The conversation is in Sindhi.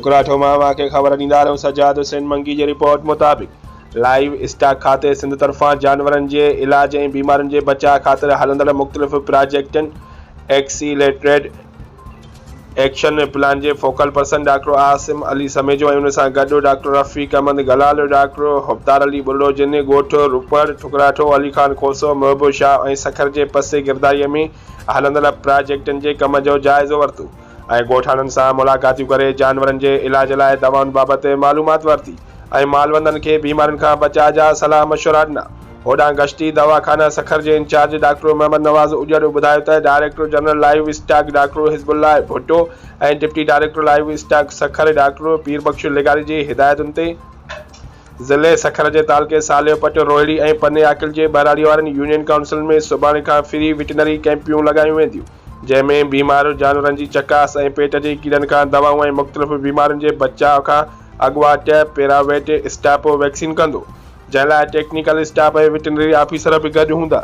ٺڪراٺو مان اوهان کي خبر ڏيندا رهون سجاد حسين منگي جي رپورٽ مطابق لائيو اسٽاڪ کاتي سنڌ طرفان جانورن جي علاج ۽ بيمارين جي بچاء خاطر هلندڙ مختلف پراجيڪٽن ايڪسيليٽريڊ ايڪشن پلان جي focal person doctor Asim Ali Samejo ۽ ان سان گڏ ڊاڪٽر رفيق احمد گلال، ڊاڪٽر حبدار علي ٻرڙو جن ڳوٺ روپڙ، ٺڪراٺو، علي خان کوسو، محب شاهه ۽ سکر جي پس گردائي ۾ هلندڙ پراجيڪٽن جي ڪم جو جائزو ورتو ۽ ڳوٺاڻن سان ملاقاتيون ڪري جانورن جي علاج لاء دوائن بابت معلومات ورتي ۽ مالوندن کي بيمارين کان بچاء جا صلاح مشورا ڏنا. هوڏانهن گشتي دواخانه سکر جي انچارج ڊاڪٽر محمد نواز اڄڙ ٻڌايو ته director general livestock doctor Hizb Ullah Bhutto ۽ deputy director livestock Sukkur doctor Pir Bakhsh لغاري جي هدايتن تي ضلعي سکر جي تعلقي صالح پٽ، روهڙي ۽ پني عاقل جي ٻهراڙي وارين يونين ڪائونسلن ۾ سڀاڻي کان فري وٽنري ڪئمپيون لڳايون وينديون جنهن ۾ بيمار جانورن جي چڪاس ۽ پيٽ جي ڪيڙن کان دوائون ۽ مختلف بيمارين جي بچاء کان اڳواٽ پيراويٽ اسٽاپ ويڪسين ڪندو. جنهن لاء ٽيڪنيڪل اسٽاف ۽ وٽنري آفيسر به گڏ هوندا.